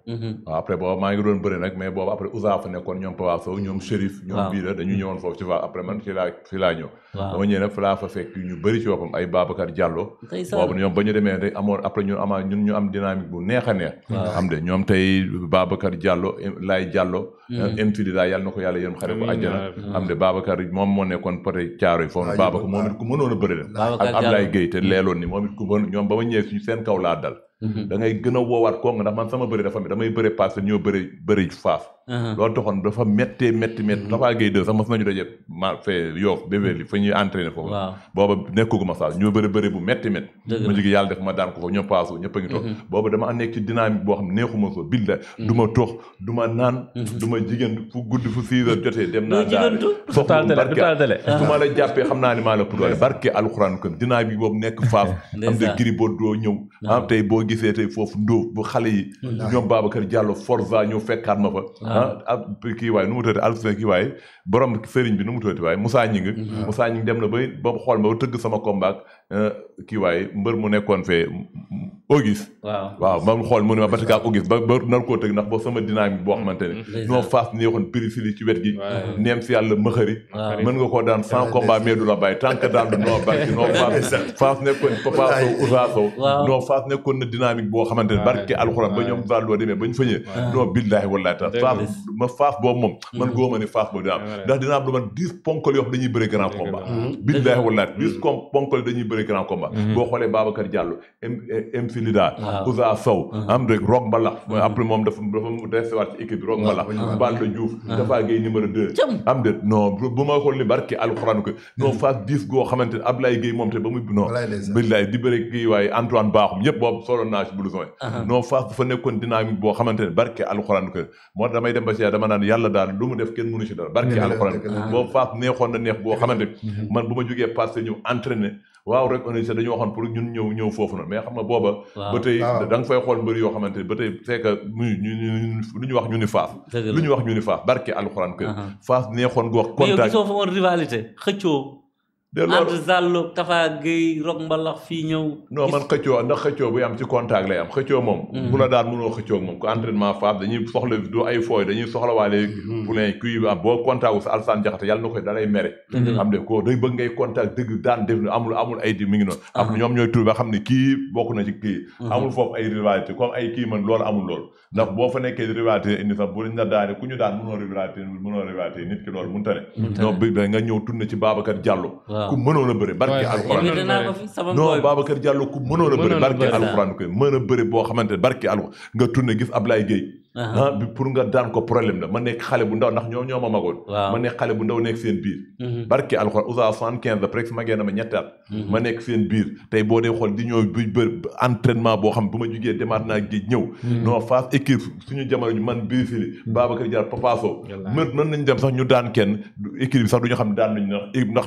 waaw après booba maa ngi doon bëri nag mais boobu après Ousa fa nekkoon ñoom Papa Sow ñoom Chérif ñoom bii la dañu ñëwoon foofu ci fa après man fii laa ñëw dama ñëw nag fi laa fa fekk ñu bëri ci boppam ay Babacar Diallo boobu ñoom ba ñu demee rek amoon après ñun ñu am dynamique bu neex a neex am de ñoom tey Babacar Diallo Lay Diallo infili daa yàlla na ko yàlla yërëm xare ko àjjana am de Babacar moom moo nekkoon peut-être caaro yi foofu Babacar moom it ku mënoon a bëri la ak Ablaye Gueye te leeloon ni moom it ku mën ñoom ba ma ñëwee suñu seen kaw laa dal da ngay gën a woowaat koo nga ndax man sama bëri dafa damay bëri paase ñoo bëri faaf loolu taxoon dafa métti Tafa Gueye 2 sax mos nañu daje ma fee Yoff Béverly fa ñuy entraîné foofu booba nekkuguma sax ñoo bëri bu métti ma jigi yàlla def ma daan ko foofu ñoom paasu ñëpp a ngi toog booba dama nekk ci dynamique boo xam ne neexuma so billa du ma tox du ma naan du ma jigéen fu guddi fu 6 heures jotee dem naa daal foofu su ma la jàppee xam naa ni maa la doole barke alxuraan kon dynamique boobu nekk faaf am de Gris Bordeaux ñëw am tey boo gisee tey foofu ndóof bu xale yi ñoom Babacar Diallo Forza ñëw fekkaat ma fa kii waaye nu mu tuddati Alfred kii waaye borom sëriñ bi nu mu tuddati waaye Moussa Ñing dem na ba xool ma ba tëgg sama combat kii waaye mbër mu nekkoon fee Auguste waaw ma xool mu ne ma Batika ak Auguste ba nar koo tëgg ndax boo sama dynamique boo xamante ne ñoo faas neexoon périsili ci wet gi neem si yàlla mëxëri mën nga koo daan sans combat mais du la bàyyi tant que daan du noo barki noo faas nekkoon Papa Sow Ousa Sow noo faas nekkoon na dynamique boo xamante ne barke alxuraan ba ñoom Zallo demee bañ fa ñëwee non billaahi wallaahi ta ma faas boobu moom man góoma ni faas boobu dina am ndax dina am lu man 10 ponkal yoo xam dañuy bëre grand combat billaahi wallaahi 10 ponkal dañuy bëre grand combat boo xoolee Babacar Diallo Lida Ousa Sow am rek Rock Mbalax après moom dafa desewaat ci équipe bi Rock Mbalax Balla Diouf Tafa Gueye numéro 2 am de non bu ma xool ni barke alxuraan ko non phase 10 goo xamante ne Ablaye Gueye moom te ba muy non billaay di bëre kii waaye Antoine Bakhoum yëpp boobu solo naa ci blouson non phase dafa nekkoon dynamique boo xamante ne barke alxuraan ko moo tax damay dem ba si dama naan yàlla daal lu mu def kenn mënu ci dara barke alxuraan boobu phase neexoon na neex boo xamante man bu ma jógee passé ñëw entraîné waaw rek on est dañu waxoon pour ñun ñëw foofu na mais xam nga booba ba tey da nga fay xool mbëri yoo xamante ne ba tey c'est que lu ñu wax ñu ni faas lu ñu wax ñu ni faas barke alxuraan que faas neexoon gu wax contact mais yow gisoo fa woon rivalité xëccoo entre Zallo Tafa Gueye Rock Mbalax fii ñëw non man xëccoo ndax xëccoo buy am ci contact lay am xëccoo moom bu la daan mënoo xëccoo moom ko entraînement faas dañuy soxla du ay fooy dañuy soxla waale poulain kuy am boo contact wu sa Alassane Diakhaté yàlla na koy dalay mere xam de ko day bëgg ngay contact dëgg daan def amul ay di mi ngi noonu am ñoom ñooy tur ba xam ne kii bokk na ci kii amul foofu ay rivalité comme ay kii man loolu amul loolu ndax boo fa nekkee rivalité indi sax bu la daane ku ñu daan mënoo rivalité nit ki loolu mënu tane non bi nga ñëw tourné ci Babacar Diallo ku mënoon a bëri barke alxuraan non Babacar Diallo ku mënoon a bëri barke alxuraan ko mën a bëri boo xamante ne barke alxuraan nga tourné gis Ablaye Gueye bi pour nga daan ko problème la ma nekk xale bu ndaw ndax ñoo ma magoon ma nekk xale bu ndaw nekk seen biir barke alxuraan Ousa 75 la presque magee na ma ñetti at ma nekk seen biir tey boo dee xool di ñëw bu bëri entraînement boo xam bu ma jugee demaat naa géej ñëw non face équipe suñu jamono ñu man biir fili Babacar Diallo Papa Sow mën nañ dem sax ñu daan kenn équipe bi sax du ñu xam ne daan nañ ndax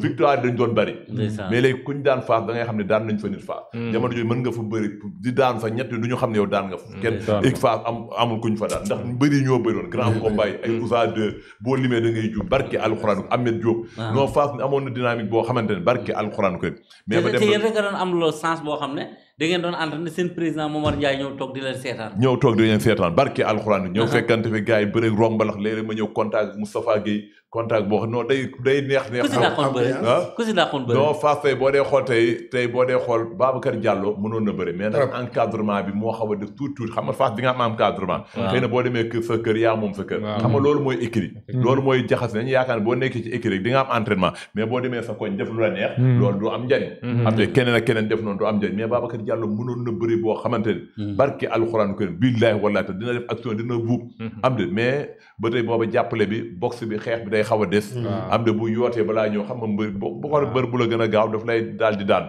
victoire dañ doon bëri mais léegi kuñ daan face da ngay xam ne daan nañ fa nit face jamono jooju mën nga fa bëri di daan fa ñett du ñu xam ne yow daan nga fa kenn équipe face amul kuñ fa daan ndax bëri ñoo bëroon grand combat yi ay Ousa 2 boo limee da ngay jub barke alxuraan Ahmed Diop non face amoon na dynamique boo xamante ne barke alxuraan ko mais ba dem yéen rek doon am loolu sens boo xam ne da ngeen doon entraîné seen président Momar Ndiaye ñëw toog di leen seetaan barke alxuraan ñëw fekkante fi gars yi bëre Rock Mbalax léeg-léeg ma ñëw contact Moustapha Gueye contact boo xam non day neex ku si dàqoon bëri non face tey boo dee xool tey boo dee xool Babacar Diallo mënoon na bëri mais nag encadrement bi moo xaw a def tuuti xam nga face di nga am encadrement xëy na boo demee sa kër yaa moom sa kër xam nga loolu mooy écrit loolu mooy jaxas nañu yaakaar ne boo nekkee ci écrit di nga am entraînement mais boo demee sa koñ def lu la neex loolu du am njariñ am te keneen ak keneen def noonu du am njariñ mais Babacar Diallo mënoon na bëri boo xamante ne barke alxuraan ko billaahi wallaahi te dina def action dina buub am de mais ba tey booba jàppale bi boxe bi xeex bi day xaw a des am de bu yootee balaa ñëw xam nga mbër bu ko mbër bu la gën a gaaw daf lay daal di daan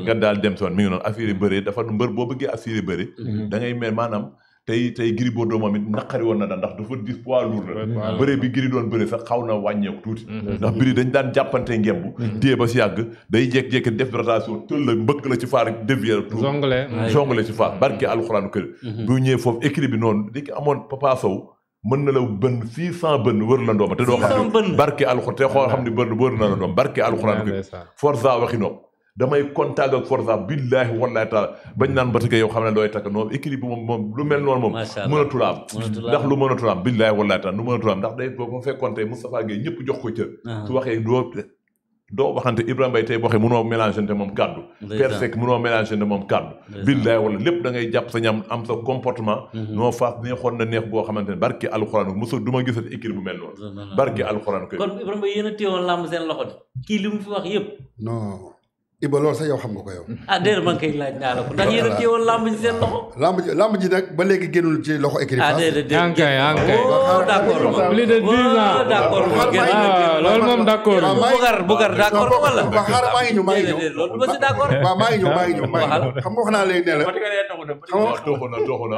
nga daal dem soon mi ngi noonu affaire yi bëri dafa mbër boo bëggee affaire yi bëri da ngay mel maanaam tey Gris Bordeaux moom it naqari woon na daan ndax dafa dis poids lourd la bëre bi Gris doon bëre sax xaw na wàññeeku tuuti ndax biri dañ daan jàppante ngemb téye ba si yàgg day jékki-jékki def rotation tël la mbëkk la ci faar dévier jongle ci faar barke alxuraanu kër bu ñëwee foofu écrit bi noonu di amoon Papa Sow mën na la bën 600 bën wër la ndooma te doo xam ne barke alxuraan te xool xam ne bën wër na la ndoom barke alxuraan ko Forza waxi nopp damay contact ak Forza billahi wallahi taala bañ naan Batika yow xam ne looy takk noonu équilibre moom lu mel noonu moom mënatul am ndax lu mënatul am billahi wallahi taala lu mënatul am ndax day boo fekkoon tey Moustapha Gueye ñëpp jox ko cër su waxee doo waxante Ibrahima Mbaye tey boo waxee mënoo mélangente moom kàddu Père Seck mënoo mélangente moom kàddu billahi wala lépp da ngay jàpp sa ñam am sa comportement noo faas neexoon na neex boo xamante ne barke alxuraan mosul du ma gisati équipe bu mel noonu barke alxuraan ko kon Ibrahima Mbaye yéen a téewoon làmb seen loxo de kii li mu fi wax yëpp non Iba loolu sax yow xam nga ko yow. déedéet man kay laaj naa la ko ndax yéen a téewoon lamb ji seen loxo. lamb ji nag ba léegi génnul ci loxo écurie Fass. déedéet ankay d'accord plus de 10 ans d'accord loolu moom d'accord Bougar d'accord wala. waaw xaaral maa ngi ñëw loolu ba si d'accord. waaw maa ngi ñëw xam nga wax naa léegi ne la. toxu na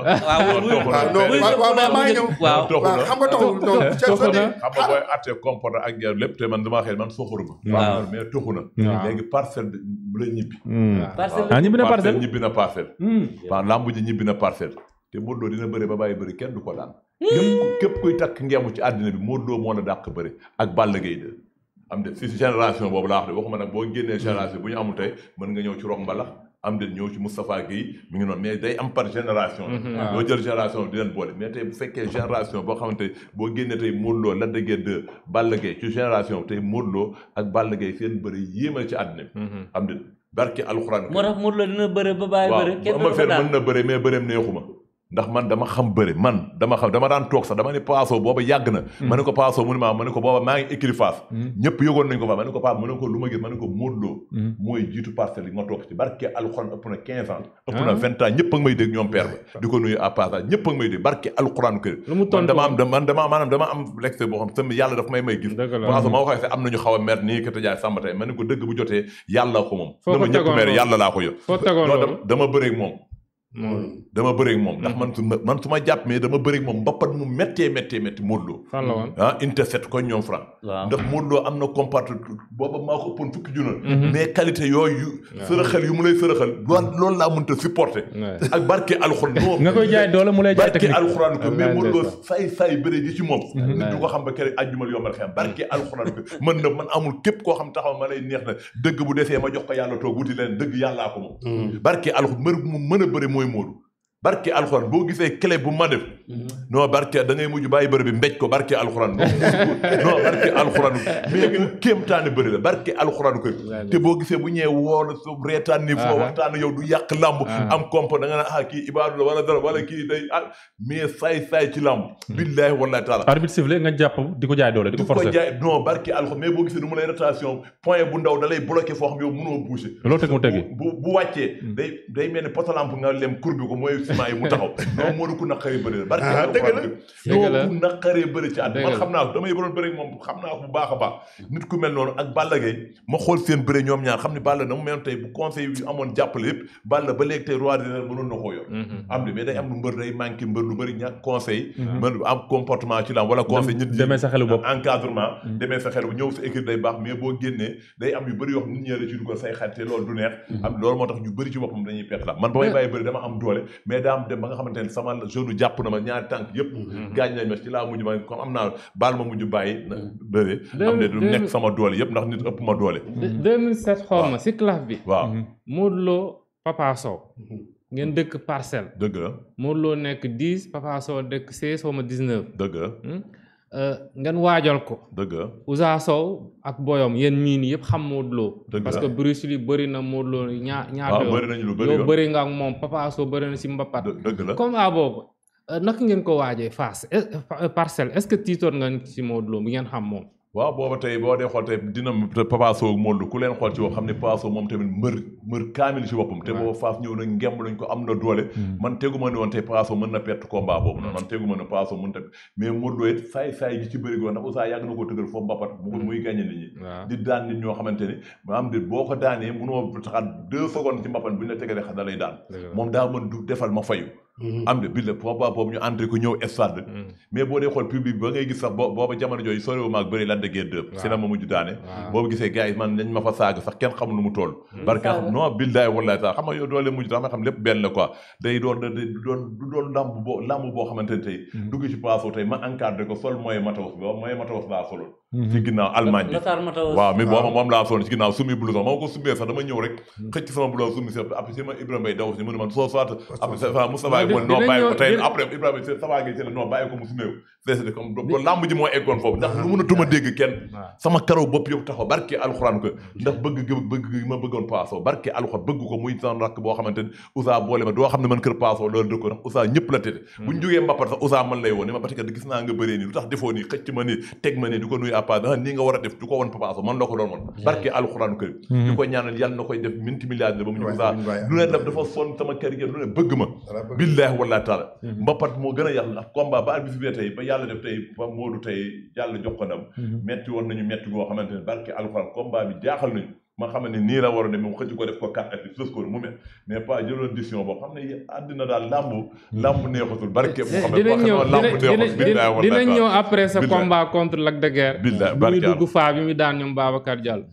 waaw maa ngi ñëw. waaw xam nga toxu non. xam nga booy atte comporte ak yar lépp te man dama xel man soxoruma. waaw mais toxu na. léegi parcelle bu la ñibbi. ñibbi na parcelle ñibbi na parcelle. waaw lamb ji ñibbi na parcelle. te Modou Lô dina bëre ba bàyyi bëri kenn du ko daan. képp kuy takk ngeemu ci àddina bi Modou Lô moo la dàq bëri ak Balla Gaye de am de si génération boobu laa wax de waxuma nag boo génnee génération bu ñu amul tey mën nga ñëw ci Rock Mbalax am de ñëw ci Moustapha Guèye mi ngi noonu mais day am par génération. doo jël génération di leen boole mais tey bu fekkee génération boo xamante boo génnee tey Modou Lô Lac de Guiers 2 Balla Gaye ci génération tey Modou Lô ak Balla Gaye seen bëri yéemal ci àddina bi. am de barke alxuraan. moo tax Modou Lô dina bëre ba bàyyi bëre. kenn du ko daan mën na bëre mais bëreem neexuma. ndax man dama xam bëri dama daan toog sax dama ne Paaso booba yàgg na ma ne ko Paaso mu ne ma ne ko booba maa ngi écurie Fass ñëpp yëgoon nañ ko fa ma ne ko Paaso ma ne ko lu ma gis ma ne ko Modou Lô mooy jiitu parcelle yi nga toog ci barke alxuraan ëpp na 15 ans ëpp na 20 ans ñëpp a ngi may dégg ñoom père ba di ko nuyu à passage ñëpp a ngi may dégg barke alxuraan kër man dama am lexe boo xam sama yàlla daf may gis Paaso ma waxee sax am nañu xaw a mer nii kata jaay sàmba tey ma ne ko dëgg bu jotee yàlla ko moom na ma ñëpp mer yàlla laa ko yor dama bëreeg moom dama bëreeg moom ndax man su ma jàpp mais dama bëreeg moom mbappat mu méttee Modou Lô interset ko ñoom franc ndax Modou Lô am na comportement booba maa ko ëppoon fukki junal mais qualité yooyu sërëxal yu mu lay sërëxal loolu laa mënta supporter ak barke alxuraan nga koy jaay doole mu lay jaay technique barke alxuraan ko mais Modou Lô say bëre ji ci moom nit du ko xam ba kere ajjumal yombal xam barke alxuraan ko man amul képp koo xam taxaw ma lay neex na dëgg bu desee ma jox ko yàlla toog wuti leen dëgg yàllaa ko moom barke alxuraan mbër mu mën a bëre mooy Modou barke alxuraan boo gisee clé bu ma def non barke da ngay mujj bàyyi bëri bi mbéj ko barke alxuraan non barke alxuraan mais bu kéemtaane bëri la barke alxuraan ko te boo gisee bu ñëwee woor su reetaan ni foo waxtaan yow du yàq làmb am compo da nga naan kii ibaadu la wala dara wala kii day mais saay ci làmb billaahi wallaahi taala arbitre sifflé nga jàpp di ko jaay doole di ko forcer jaay non barke alxuraan mais boo gisee du mu lay rotation point bu ndaw da lay bloqué foo xam yow mënoo bouger loolu teg mu teggi bu wàccee day mel ni potalamp nga lem courbe ko mooy maa yi mu taxaw non moo du ku naqaree bëri la barke doo ku naqaree bëri ci àdd man xam naa ko damay doon bëri moom xam naa ko bu baax a baax nit ku mel noonu ak Balla Gaye ma xool seen bëri ñoom ñaar xam ne Balla na mu mel tey bu conseil yu amoon jàppale yëpp Balla ba léegi tey roi des arènes mënoon na koo yor am di mais day am lu mbër day manqué mbër lu bëri ñàkk conseil mën am comportement ci lam wala conseil nit demee sa xelu bopp encadrement demee sa xelu ñëw sa équipe day baax mais boo génnee day am yu bëri yoo xam nit ñee la ci dugal say xarit loolu du neex am loolu moo tax ñu bëri ci boppam dañuy perte la man ba may bàyyi bëri dama am doole mais daa am dem ba nga xamante ne sama jeune jàpp na ma ñaari tànk yëpp gaañ nañ ma ci laa mujj ma comme am naa baal ma mujj bàyyi bëre am ne du nekk sama doole yëpp ndax nit ëpp ma doole 2007 xaw ma si claf bi waaw Modou Lô Papa Sow ngeen dëkk parcelle dëgg la Modou Lô nekk 10 Papa Sow dëkk 16 xaw ma 19 dëgg la ngeen waajal ko dëgg la Ousa Sow ak boyom yéen mii nii yëpp xam Modou Lô parce que Bruce Lee bëri na Modou Lô ñaata yow bëri nga ak moom Papa Sow bëri na si mbappat dëgg la comme boobu naka ngeen ko waajee Fass parcelle est-ce que tiitoon nga ci Modou Lô bi ngeen xam moom waaw booba tey boo dee xool tey dina Papa Sow ak Modou Lô ku leen xool ci wax xam ne Papa Sow moom tamit mbër kaamil ci boppam te booba Fass ñëw na ngemb lañ ko am na doole man teguma ne woon tey Papa Sow mën na perte combat boobu noonu man teguma ne Papa Sow mën ta mais Modou Lô it saay gi ci bëri goon ndax Ousa yàgg na koo tëggal foofu mbappat bu muy gàññe nit ñi di daan nit ñoo xamante ni maanaam de boo ko daanee mënoo taxaat 2 secondes ci mbappat bu ñu la tegalee xa da lay daan moom daa mën du defal ma fayu am de bil la boobu ñu entré ko ñëw stade mais boo dee xool public ba ngay gis sax booba jamono jooyu soriwu maag bëri Lac de Guiers 2 si la ma mujj daane boobu gisee gars yi man nañ ma fa saaga sax kenn xamul nu mu toll barke non billaay wallaay sax xam nga yow doole mujj tax ma xam lépp benn la quoi day doon lamb boo xamante ne tey dugg ci plateau tey ma encadré ko sol mooy matawus laa soloon ci ginnaaw Allemagne bi waaw mais booba moom laa soloon ci ginnaaw sumi blouson moo ko sumee sax dama ñëw rek xëcc sama blouson sumi si après si ma Ibrahima Mbaye daw si mu ne man soo soit après Moustapha mo non bàyyi ko tey après Ibrahima Moustapha Gueye seen non bàyyi ko mu sumeew c'est comme ba lamb ji moo eggoon foofu ndax lu mënatuma dégg kenn sama karaw bopp yëpp taxaw barke alxuraan ko ndax bëgg ma bëggoon Paaso barke alxuraan bëgg ko muy sama rakk boo xamante ne Ousa boole ma doo xam ne man kër Paaso loolu dëkko ndax Ousa ñëpp la tete buñ jógee mbappat sax Ousa man lay woon ni ma Batika gis naa nga bëree nii lu tax defoo nii xëcc ma nii teg ma nii di ko nuyu àppa nii nga war a def du ko woon Paaso man la ko doon woon barke alxuraan ko di ko ñaanal yàlla na koy def minti milliard ba mu ñu Ousa lu ne def dafa sonn sama kër gi lu ne bëgg ma billaahi wallaahi taala mbappat moo gën a yàlla ndax combat ba arbitre bi tey ba yàlla def tey ba Modou tey yàlla jox ko ndam metti woon nañu metti goo xamante ne barke alxuraan combat bi jaaxal nañu ma xam ne nii la war a dem moom xëcc ko def ko 4 ak sus ko mu met mais pas jëloon décision boo xam ne àddina daal lamb neexatul barke moo xam ne dinañ ñëw après sa combat contre Lac de Guiers bi muy dugg faa bi mu daan ñoom Babacar Diallo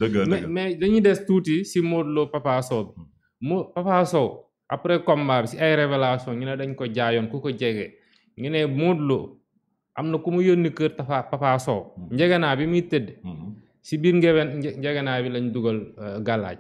mais dañuy des tuuti si Modou Lô Papa Sow bi Papa Sow après combat bi si ay révélation ñu ne dañ ko jaayoon ku ko jege ñu ne Modou Lô am na ku mu yónni kër Papa Sow njeganaa bi muy tëdd si biir njeganaa bi lañ dugal gàllaaj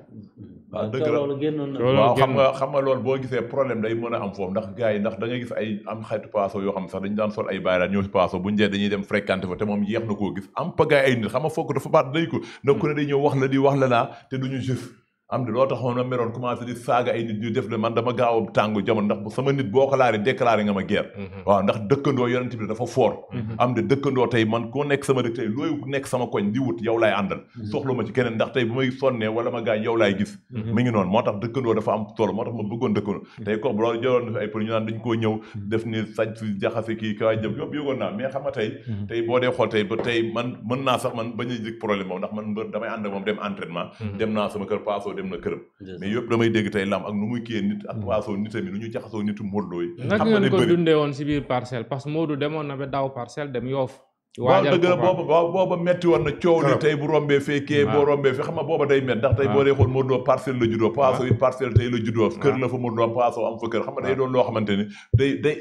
waaw dëgg la waaw xam nga loolu boo gisee problème day mën a am foofu ndax gars yi ndax da ngay gis ay am xaytu Paaso yoo xam sax dañu daan sol ay bayraat ñëw si Paaso bu njee dañuy dem fréquenté fa te moom yeex na koo gis am pagaay ay nit xam nga foog dafa baat day ko ndax ku ne day ñëw wax la di wax la laa te duñu juste am di loo taxoon na meroon commencé di saaga ay nit ñu def le man dama gaaw a tàngu jamono ndax sama nit boo ko laaree déclaré nga ma guerre waaw ndax dëkkandoo yonent bi dafa fort am de dëkkandoo tey man koo nekk sama dëkk tey looy nekk sama koñ di wut yow laay àndal soxla ma ci keneen ndax tey bu may sonnee wala ma gaañ yow laay gis mi ngi noonu moo tax dëkkandoo dafa am solo moo tax ma bëggoon dëkkandoo tey ko loolu jëloon ay pour ñu naan dañ koo ñëw def ni saj si jaxase kii kawaay jëm yóbbu yëgoon naa mais xam nga tey boo dee xool tey ba tey man mën naa sax man bañ a jëg problème moom ndax man mbër damay ànd ak moom dem entraînement dem naa sama kër Paaso dem na këram mais yëpp damay dégg tey lam ak nu muy kiyee nit ak Paaso nitami nu ñu jaxasoo nitu Modou Lô yi naka ngeen ko dundee woon si biir parcelle parce que Modou demoon na ba daw parcelle dem Yoff waaw dëgg la booba metti woon na coow li tey bu rombee fekkee boo rombee fi xam nga booba day met ndax tey boo dee xool Modou Lô parcelle la juddoo Paaso it parcelle tey la juddoo kër la fa Modou Lô Paaso am fa kër xam nga day doon loo xamante ni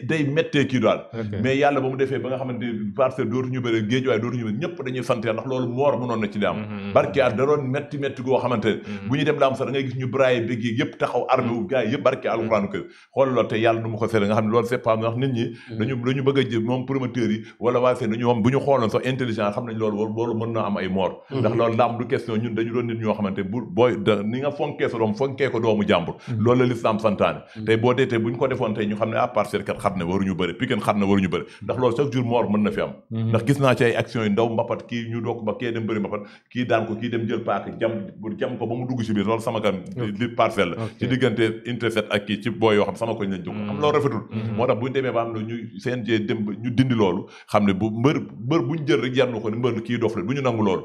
day mettee kii daal mais yàlla ba mu defee ba nga xamante ni parcelle dootuñu bëri géej waaye dootuñu bëri ñëpp dañuy sant ndax loolu moor mënoon na ci li am barke da doon metti goo xamante ni bu ñu dem la am sax da ngay gis ñu braille bég yi yëpp taxaw armé wu gars yi yëpp barke alxuraanu kër xool loolu tey yàlla nu mu ko seede nga xam ne loolu c'est pas ndax nit ñi dañu bëgg a jël moom promoteurs yi wala waa seen dañu moom bu ñu xooloon sax intelligence xam nañ loolu mën na am ay moor ndax loolu lamb du question ñun dañu doon nit ñoo xamante booy ni nga fonkee sa doom fonkee ko doomu jàmbur loolu la lislaam santaane tey boo dee tey bu ñu ko defoon tey ñu xam ne à partir kat xam ne waruñu bëri Pikine xam ne waruñu bëri ndax loolu chaque jour moor mën na fi am ndax gis naa ci ay action yu ndaw mbappat kii ñu doog ba kii dem bëri mbappat kii daan ko kii dem jël paak jam ko ba mu dugg ci biir loolu sama kan li parcelle la ci diggante interset ak kii ci booy yoo xam sama koñ lañ jóg xam loolu rafetul moo tax bu ñu demee ba am na ñu CNG dem ñu dindi loolu xam ne bu mbër buñ jël rek ko ni mbër kii dof la du ñu nangu loolu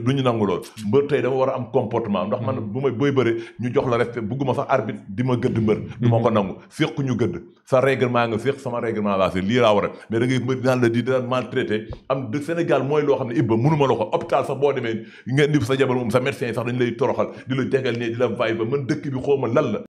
duñu nangu loolu mbër tey dama war a am comportement ndax man bu may booy bëre ñu jox la respect bugguma sax arbitre di ma gëdd mbër du ma ko nangu féq ñu gëdd sa règlement nga féq sama règlement laa lii laa war a mais da ngay mbër daan la di daan maltraité am de Sénégal mooy loo xam ne ibba mënuma la ko hôpital sax boo demee nga indi sa jabar moom sa médecin yi sax dañu lay toroxal di la tegal ne di la vaille ba man dëkk bi xawma lan la